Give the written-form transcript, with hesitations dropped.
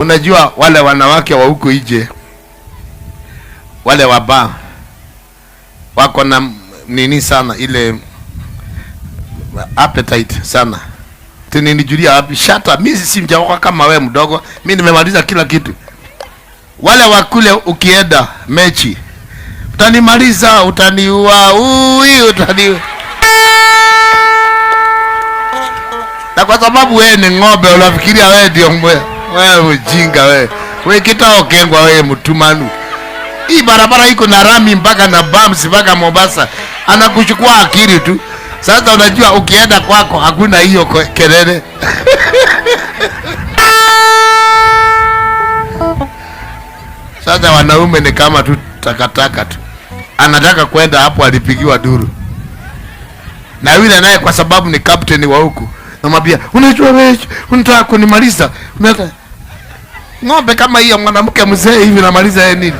Unajua wale wanawake wa huko nje, wale wa baa wako na nini sana, ile appetite sana. Tuninijulia wapi? Shut up. Mimi si mjaoka kama wewe mdogo. Mimi nimemaliza kila kitu. Wale wa kule ukienda mechi utanimaliza, utaniua, ui, utani. Na kwa sababu wewe ni ng'ombe unafikiria wewe ndio mbwe. Wewe mjinga wewe. Wewe kitao kengwa wewe mtumanu. Hii barabara iko na rami mpaka na bumps mpaka Mombasa. Anakuchukua akili tu. Sasa unajua ukienda kwako hakuna hiyo kelele. Sasa wanaume ni kama tu takataka tu. Anataka kwenda hapo alipigiwa duru. Na yule naye kwa sababu ni captain wa huku, namwambia unajua wewe unataka kunimaliza. Unataka ng'ombe kama hiyo mwanamke mzee hivi namaliza yeye nini?